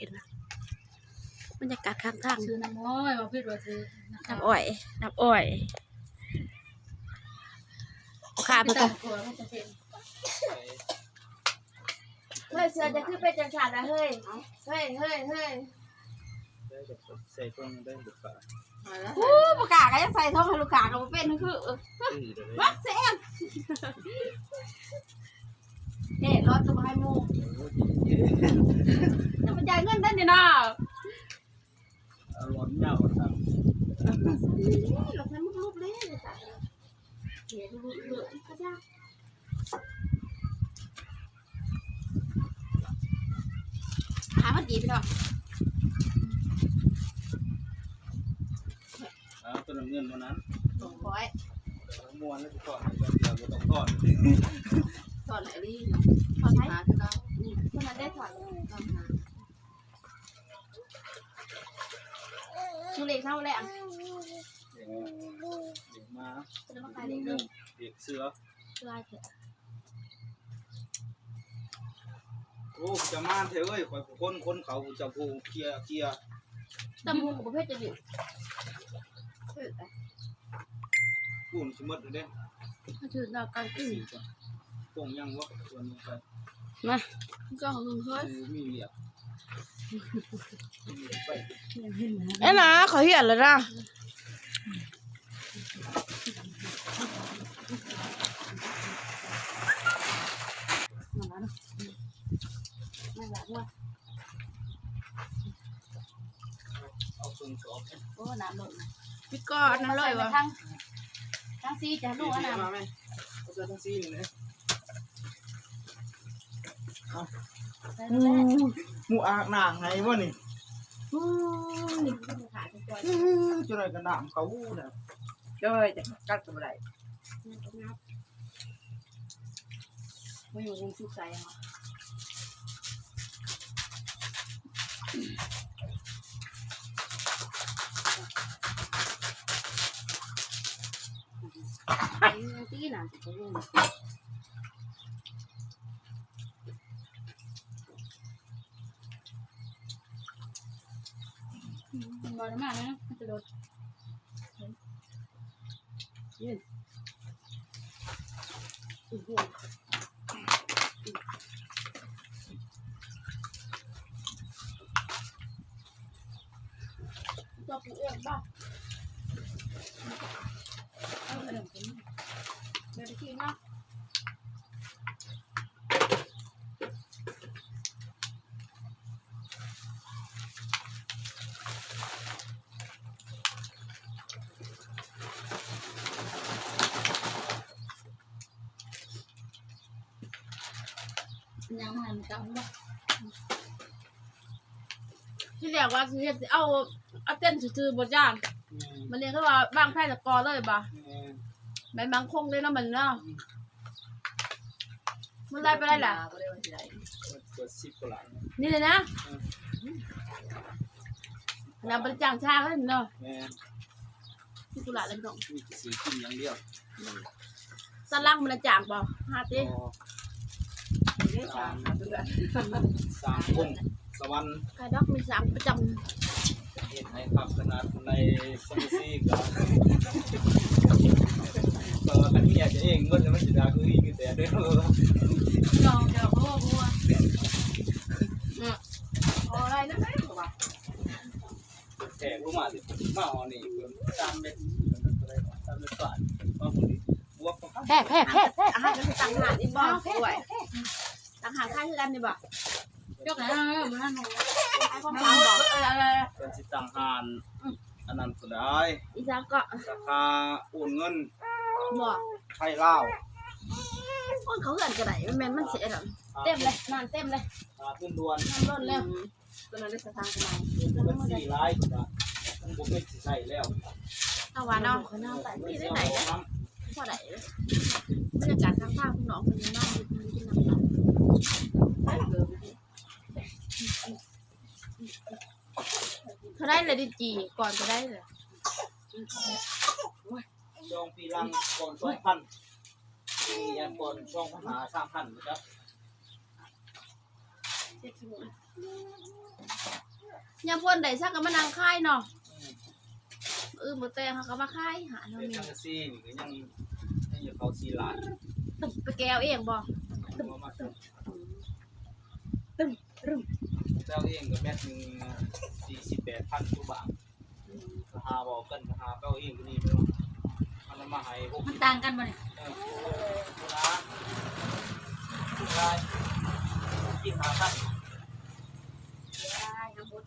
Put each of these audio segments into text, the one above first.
ປັນນະ ບັນຍາກາດຂ້າງທາງ ຊື່ນ້ຳອ້ອຍ ວ່າຜິດວ່າຖືກ ນ້ຳອ້ອຍ ນ້ຳອ້ອຍ ຂ້າມາກ່ອນ ເຮີ້ຍ ເສືອຈະຄືເປັນຈັ່ງຊັ້ນລະເຮີ້ຍ ເຮີ້ຍ ເຮີ້ຍ ເຮີ້ຍ. ໃສ່ເບິ່ງເດີ ບໍ່ກ້າ ໂອ້ ບໍ່ກ້າກໍຍັງໃສ່ຖົງໃຫ້ລູກຄ້າກໍບໍ່ເປັນຄື ຄືເດ້ ວັກແຊງ ເດ້ ລໍຕົວໃຫ້ໝູ່ ໂອ້ຍ ຈະມາຈ່າຍເງິນໄດ້ນີ້ນະ ອາລົມຍາວຊັ້ນ ລົມໃສ່ໝົດລູກເລີຍ ເຮັດລູກເລີຍ ຫາມັນດີພີ່ນ້ອງ ເອົາຕົວນ້ຳເງິນມານັ້ນ ຂອງຂ້ອຍ ມ່ວນແລ້ວຊິຖອນໃຫ້ເຈົ້າ ບໍ່ຕ້ອງຖອນ ຖອນໃຫ້ລີເນາະ ຖອນໃຫ້ ຫາຄືເກົ່າ ອືມ ຕົວນັ້ນໄດ້ຖອນ ຖອນຫາ ຊື່ເລກເຮົາແຫຼະ ເດັກມາ ເດີນມາຂາຍເລກເດີ ເດັກເສືອ ຫຼາຍແທ້ ໂອ້ ຈະມານແທ້ເອີຍ ຂ້ອຍຄົນ ຄົນເຂົາ ເຈົ້າຜູ້ເຄຍ ເຄຍ ຕຳບັກຫຸ່ງກໍບໍ່ເຜັດ ຈະດິ ເຜັດ ປູນຊິໝົດເດ້ ມັນຖືກດາວການກິນ ປົງຍັງວະ ຊວນໄປ ມາ ຈ້ອງເບິ່ງເຮີ້ຍ ມີວຽກ ເອີນະ ເຂົາຮຽນແລ້ວນະ ເອົາເຄື່ອງສອບ ໂອ້ ນ້ຳລົດນະ ປິດກ່ອນ ນ້ຳລົດວະ ທາງ ທາງຊີຈະລົງ ເອົານ້ຳ ມາແມ່ ເອົາໃສ່ທາງຊີນີ້ແຫຼະ ເອົາ ໃສ່ ໂອ້ ໝູ່ອາບນ້ຳໃຫ້ບໍ່ນີ້ ໂອ້ຍ ຈະໄດ້ກັບນ້ຳເຂົານະ ເຈົ້າເອີຍ ຈະກັດກໍບໍ່ໄດ້ ມາຢູ່ວງສຸກໃສເນາະ ໄປເມືອງຕີນະ ໄປເມືອງ ບໍ່ໄດ້ມາແລ້ວ ມັນຈະໂດດ ຕົວປູເອງບໍ່ ເອົາເດີ ເດີໄປກິນເນາະ. ຍັງບໍ່ທັນເຂົ້າບໍ່? ທີແລກວ່າຊິເຮັດ ຊິເອົາ ເອົາເຕັນຊື່ໆ ບໍ່ຈ້າ ອືມ ບັດນີ້ເຂົາວ່າວາງແຜນແລ້ວກໍເລີຍບໍ່? ແມ່ນ ໃບມັງຄົງເດ້ເນາະ ມັນເນາະ ອືມ ມັນໄດ້ໄປໄດ້ລະ ບໍ່ໄດ້ວ່າຊິໄດ້ ເກືອບສິບກວ່າລ້ານ ນີ້ແຫຼະນະ ອືມ ແລ້ວບໍ່ໄດ້ຈ້າງຊ່າງເລີຍເນາະ ແມ່ນ ຊິກຸຫຼາແລ້ວເນາະ ມີແຕ່ຊື້ກິນຢ່າງດຽວ ຕານຫຼັງມັນຈາງບໍ່? ຫາຕິ ບໍ່ ສາມ ສາມຄົງສະຫວັນ ກະດອກມີສາມປະຈຳ ເຮັດໃຫ້ຄັກຂະໜາດໃນສັງກະສີກະ ແຕ່ວ່າຄັນເມຍຈະເອງໝົດແລ້ວ ມັນຊິດ່າຄືອີ່ມີແຕ່ເດີ ຈອງ ຈອງ ໂອ້ ຫົວ ເນາະ ໂອ້ ໄດ້ນະ ໄດ້ບໍ່ວະ? ແທກລົງມາຊິ ມາຮອດນີ້ ສາມແມັດ ສາມແມັດປາຍ ມາພຸ້ນອີກ ບວກ ແທກ ແທກ ແທກ ອາຫານກໍຊິຕັ້ງຮ້ານອີກບໍ່? ໂອ້ຍ ຕັ້ງຮ້ານຂາຍຄືກັນນີ້ບໍ່? ຍົກ ເອີ ມາ ຂາຍຂອງເຂົາບໍ່? ເອີ ເພິ່ນຊິຕັ້ງຮ້ານ ອືມ ອັນນັ້ນພຸ້ນໄດ໋ ອີ່ຫຍັງເກາະ? ສາຂາໂອນເງິນ ບໍ່? ໄທລາວ ໂອນເຂົ້າເຮືອນກໍໄດ້ ແມ່ນມັນຊິອັນນັ້ນ ເຕັມເລີຍ ນ້ຳເຕັມເລີຍ ເງິນດ່ວນ ນ້ຳລົ້ນແລ້ວ ອືມ ຕົວນັ້ນໄດ້ສະຖານທີ່ໃໝ່ ເພິ່ນຊິຫຼາຍ ມັນບໍ່ເປັນຊິໃຊ້ແລ້ວ ເອົາວ່າເນາະ ຂ້ອຍນອນໃຕ້ນີ້ໄດ້ໄດ໋ ພໍໄດ້ ບັນຍາກາດຂ້າງທາງ ພີ່ນ້ອງເພິ່ນນອນຢູ່ ກິນນ້ຳຕານ ເທົ່າໃດລະດິຈີ່ ກ່ອນເທົ່າໃດລະ? ສອງປີຫຼັງ ກ່ອນສອງພັນ ປີອັນກ່ອນສອງພັນຫ້າ ສາມພັນ ບໍ່ຈັກ. ຍາມຝົນໄດ້ສັກກໍມານັ່ງຂາຍເນາະ. ອືມ ມື້ແຕ່ງເຮົາກໍມາຂາຍ ຫາເຮົາ ເຮັດ ນີ້ ສັງກະສີນີ້ກໍຍັງ ຍັງຢູ່ເຂົາສີ່ລ້ານ. ໄປແກະເອົາເອງບໍ່? ເອົາມາ ຕຶ້ມ ຕຶ້ມ ຕຶ້ມ ແປເອົາເອງກໍແມັດໜຶ່ງສີ່ສິບແປດພັນກວ່າບາດ. ອືມ ກໍຫາເວົ້າກັນ ກໍຫາແປເອົາເອງຢູ່ນີ້ແມ່ນບໍ່? ມັນເອົາມາໃຫ້ຫົກສິບ ມັນຕ່າງກັນບໍ່ນີ້? ເອີ ບໍ່ຫຼາຍ ບໍ່ຫຼາຍ ກິນຫ້າພັນ. ວ້າຍ ນ້ຳມົດ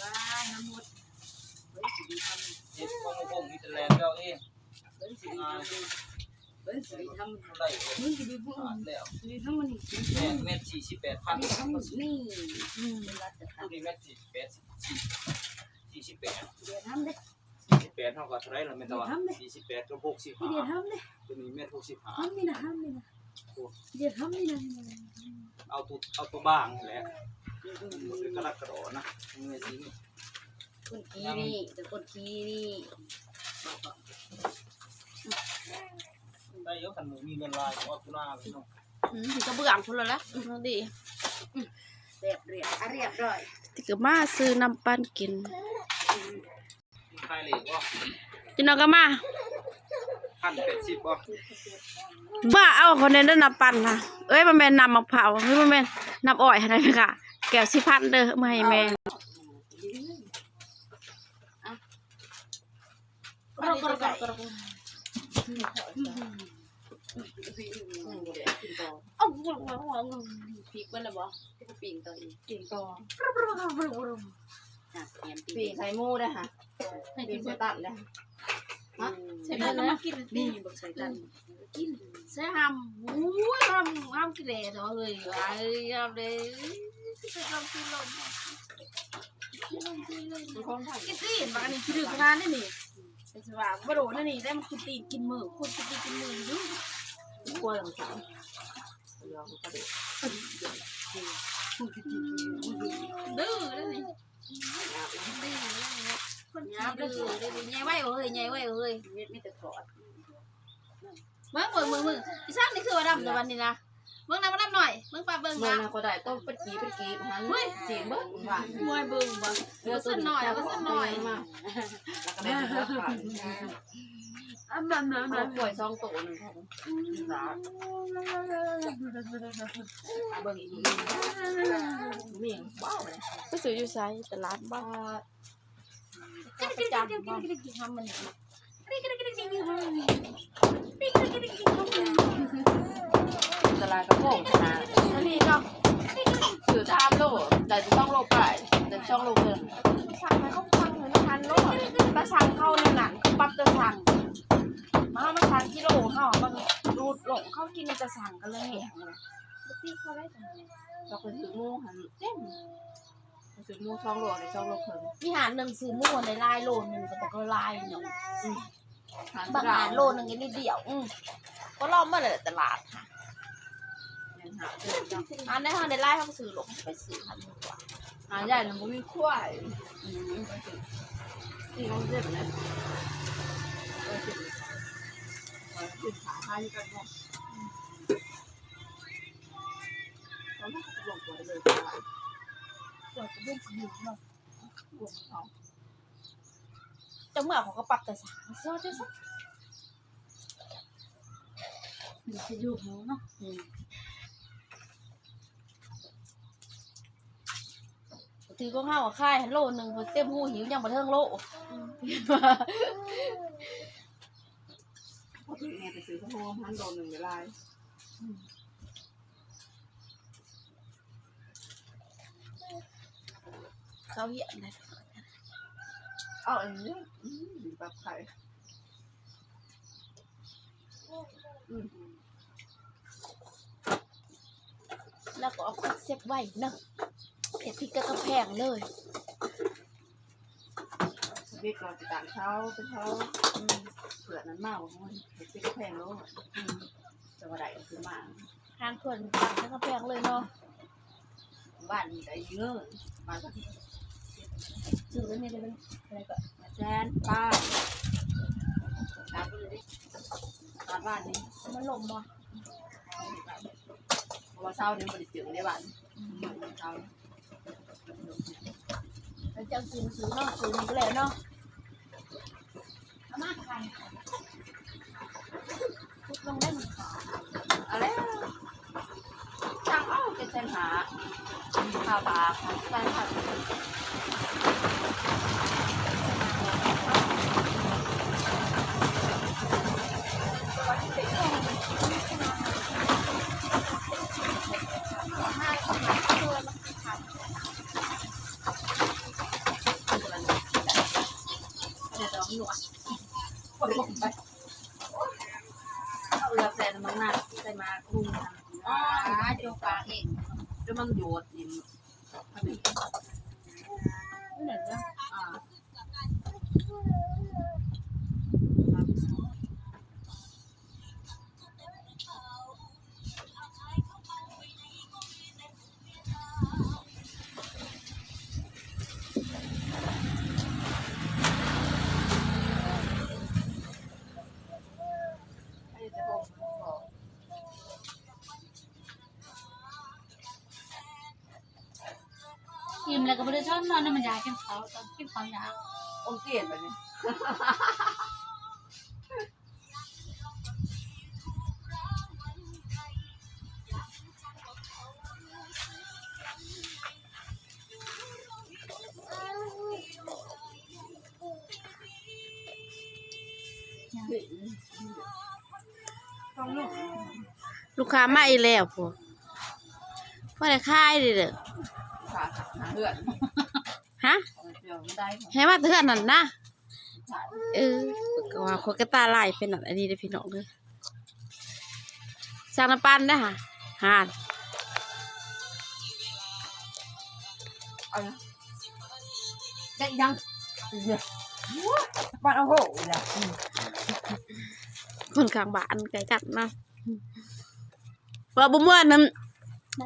ວ້າຍ ນ້ຳມົດ ເບິ່ງຊິດີທຳ ເຮັດຄວາມຮູ້ມີແຕ່ແລນແປເອົາເອງ. ເບິ່ງຊິດີທຳ ເບິ່ງຊິດີທຳ ໄດ້ ມຶງຊິດີທຳ ຂາດແລ້ວ ຊິດີທຳມັນນີ້ ແມ່ນ ແມັດສີ່ສິບແປດພັນ ນີ້ ອືມ ຕົວນີ້ແມັດສີ່ສິບແປດ ສີ່ສິບແປດ ຊິເດີນທຳເດ້ ສີ່ສິບແປດ ເຮົາກໍເທົ່າໃດລະແມ່ນ ແຕ່ວ່າສີ່ສິບແປດກັບຫົກສິບຫ້າ ຊິເດີນທຳເດ້ ຕົວນີ້ແມັດຫົກສິບຫ້າ ທຳນີ້ນະ ທຳນີ້ນະ ໂອ້ ຊິເດີນທຳນີ້ນະ ເອົາຕົວ ເອົາຕົວບາງນີ້ແຫຼະ ອືມ ບໍ່ໄດ້ກະລັກກະດໍນະ ແມ່ນຊິ ຄົນຂີ້ນີ້ ແຕ່ຄົນຂີ້ນີ້ ໄດ້ຢູ່ ຄັນບໍ່ມີເງິນຫຼາຍກໍອອກຢູ່ນາເລີຍເນາະ ອືມ ກະເບື້ອງພຸ້ນລະລະ ອືມ ດີ ອືມ ແບບລຽບ ອາ ລຽບຮ້ອຍ ຕິກະມາຊື້ນ້ຳປັ່ນກິນ ອືມ ຂາຍເລກບໍ່? ກິນເອົາກະມາ ພັນແປດສິບບໍ່? ມາເອົາຂອງແດ່ເດີ ນ້ຳປັ່ນນະ ເອີຍ ບໍ່ແມ່ນນ້ຳໝາກພ້າວ ເອີຍ ບໍ່ແມ່ນ ນ້ຳອ້ອຍຫັ້ນນະ ແມ່ຄ້າ ແກ້ວສິບພັນເດີ ເອົາມາໃຫ້ແມ່. ເອົາ ພິກເບິດແລ້ວບໍ່? ຊິໄປປີ້ງຕໍ່ອີກ ປີ້ງຕໍ່ ປີ້ງໃສ່ໝູເດີ້ຫະ ໃຫ້ກິນໃສ່ຕັນເດີ້ຫະ ໃສ່ຕັນມາກິນ ນີ້ບັກໃສ່ຕັນ ກິນໃສ່ຫຳ ໂອ້ຍ ຫຳ ຫຳກິນແດ່ເນາະເຮີ້ຍ ຫວາຍ ຫຳເດ້ ກິນຕີນບັກອັນນີ້ ຂີ້ດື້ຂະໜາດນີ້ນີ້ ແຕ່ຊິວ່າບໍ່ໂດນອັນນີ້ໄດ້ ມັນກິນຕີນກິນມື ຄົນກິນຕີນກິນມືຢູ່ ກົວຫຍັງຊັ້ນ ດື້ເດ້ນີ້ ຄົນຂີ້ດື້ເດ້ນີ້ ໃຫຍ່ໄວເຮີ້ຍ ໃຫຍ່ໄວເຮີ້ຍ ມີແຕ່ກອດ ເບິ່ງ ເບິ່ງ ເບິ່ງ ເບິ່ງ ອີສັງນີ້ຄືວ່າດຳແຕ່ວັນນີ້ນະ ເບິ່ງນະ ມາດຳໜ້ອຍ ເບິ່ງປ້າເບິ່ງນະ ເບິ່ງນະ ກໍໄດ້ ກໍເປັນກີເປັນກີຫັ້ນ ເຮີ້ຍ ຈີນເບິ່ງວ່າ ໂອ້ຍ ເບິ່ງ ເບິ່ງ ເຫຼືອຕົວໜ້ອຍ ເຫຼືອຕົວໜ້ອຍ ມາ ແລ້ວກໍໄດ້ເຫຼືອ ອັນນັ້ນນະ ເອົາກ້ວຍສອງໂຕໜຶ່ງ ອືມ ເບິ່ງອີກ ມີຫຍັງ ວ້າວ ໄປຊື້ຢູ່ໃສ? ຕະຫຼາດບໍ່? ປະຈຳບໍ່? ຕະຫຼາດກະໂພງນະ ອັນນີ້ເນາະ ຊື້ສາມໂລ ໄດ້ສອງໂລປາຍ ໄດ້ສອງໂລເຄິ່ງ ສັ່ງໃຫ້ເຂົາສັ່ງໃຫ້ມັນທັນໂລ ແຕ່ສັ່ງເຂົານັ້ນນະ ປັບແຕ່ສັ່ງ ມາ ເຮົາມາສັ່ງກິໂລ ເຮົາມາຮູດລົງ ເຂົາກິນແຕ່ສັ່ງກໍເລີຍແຫ້ງ ບໍ່ຕິເຂົາໄດ້ ກໍໄປຊື້ໝູຫັ້ນເຕັມ ຊື້ໝູສອງໂລ ໄດ້ສອງໂລເຄິ່ງ ມີຮ້ານໜຶ່ງຊື້ໝູໄດ້ຫຼາຍ ໂລໜຶ່ງກໍຕ້ອງຫຼາຍໜຶ່ງ ອືມ ບາງຮ້ານໂລໜຶ່ງກໍນິດດຽວ ອືມ ກໍລອງມາເລີຍຕະຫຼາດ ແມ່ນຫາຊື້ ອັນໃດເຮົາໄດ້ຫຼາຍເຮົາກໍຊື້ໂລດ ໄປຊື້ຫັ້ນດີກວ່າ ຫາໃຫຍ່ນະບໍ່ມີຄວາຍ ອືມ ໄປຊື້ ທີ່ນ້ອງເຈັບນະ ໄປຊື້ ໄປຊື້ຂາຍຢູ່ກັນເນາະ ອືມ ເຈົ້າເມືອເຂົາກໍປັບແຕ່ສາມ ເຈົ້າ ເຈົ້າ ເຈົ້າ ມັນຊິຢູ່ເຮົາເນາະ ອືມ ຖືກຂອງເຮົາຂາຍໂລໜຶ່ງ ເຕັມຫູຫິວ ຍັງບໍ່ເຖິງໂລ ອືມ ພໍຖືກແມ່ໄປຊື້ຂອງໂຮມຫັ້ນໂລໜຶ່ງໄດ້ຫຼາຍ ອືມ ເຂົາຮຽນໄດ້ ເອົາອັນນີ້ ອືມ ປັບໄຂ່ ອືມ ແລ້ວກໍເອົາຜັກເຊັບໄວ້ເນາະ ເຮັດພິກກັບກະແພງເລີຍ ເຮັດກ່ອນຊິຕາມເຊົາ ເປັນເຊົາ ອືມ ເພື່ອນັ້ນເມົາ ເຮັດພິກກະແພງໂລດ ອືມ ຈະວ່າໄດ້ຂຶ້ນມາ ທາງເພື່ອນຕັ້ງໃສ່ກະແພງເລີຍເນາະ ບ້ານນີ້ໄດ້ເງິນ ບ້ານ ຊື້ອັນນີ້ໄດ້ເທົ່າໃດກໍ ແສນປາຍ ຕາມໄປເລີຍເດ້ ຕາມບ້ານນີ້ ມັນລົມບໍ່? ເພາະວ່າເຊົ້ານີ້ບໍ່ໄດ້ເຈີເດ້ບ້ານ ອືມ ເຊົ້າ ເຈົ້າກິນ ຊື້ເນາະ ຊື້ນີ້ກໍແລ້ວເນາະ ເອົາມາໄຂ່ ຄຸດລົງໄດ້ມັນ ເອົາແລ້ວ ສັ່ງເອົາ ເຈັດແສນຫ້າ ຄ່າບາກ ຈ່າຍຄ່າ ເອົາເຫຼືອໃສ່ນ້ຳມັນງາ ໃສ່ໝາກຫຸ່ງ ອ່າ ຈົກປາກເອງ ຈົນມັນໂຍດອີກ ອ່າ. ອີ່ມແລ້ວກໍບໍ່ໄດ້ຊອນນອນນຳ ມັນຢາກກິນເຂົ້າ ຕອນກິນເຂົ້າຢາກ ອມຕຽນບາດນີ້. ລູກຄ້າມາອີກແລ້ວພຸ້ນ ບໍ່ໄດ້ຂາຍເດີ້ ຫາເຮືອນ ຮະ ເອົາໄປເອົາໄດ້ ໃຫ້ມາແຕ່ເຮືອນຫັ້ນນະ. ເອີ ຂ້ອຍກໍວ່າຂ້ອຍກໍຕາຫຼາຍເປັນອັນນີ້ເດ້ພີ່ນ້ອງເອີຍ ສັ່ງນ້ຳປັ່ນເດ້ຫາ ຫາ ເອົາ ເຮັດຫຍັງ ປານເອົາໂຫລະ ຄົນຂ້າງບ້ານໃກ້ກັນເນາະ. ເວົ້າບໍ່ມ່ວນນຳ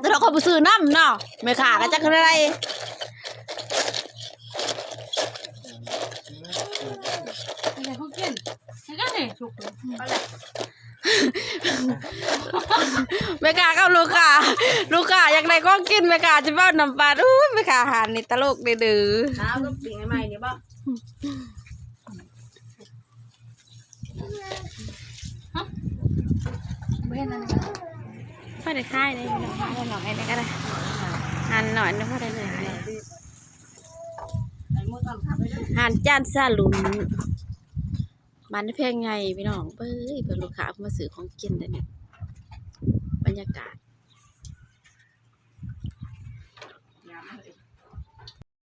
ແຕ່ລະຄົນບໍ່ຊື້ນຳເນາະ ແມ່ຄ້າກໍຈັກແນວໃດ ໃຫ້ເຂົາກິນ ໃຫ້ກັນນີ້ ແມ່ຄ້າກັບລູກຄ້າ ລູກຄ້າຢາກໄດ້ຂອງກິນ ແມ່ຄ້າຈະເວົ້ານຳປານ ອູ້ຍ ແມ່ຄ້າຮ້ານນີ້ຕະຫຼົກເດີ້ ເອົາກັບປີ້ງໃໝ່ໆນີ້ບໍ່? ບໍ່ເຫັນອັນນີ້ ພໍໄດ້ຂາຍເດ້ພີ່ນ້ອງ ຮ້ານນ້ອຍໆນີ້ກໍໄດ້ ຮ້ານນ້ອຍນີ້ພໍໄດ້ຂາຍ ຮ້ານຈານສາລຸນ ບ້ານແພງໃຫຍ່ພີ່ນ້ອງເອີຍ ເບິ່ງລູກຄ້າເພິ່ນມາຊື້ຂອງກິນເດ້ນີ້ ບັນຍາກາດ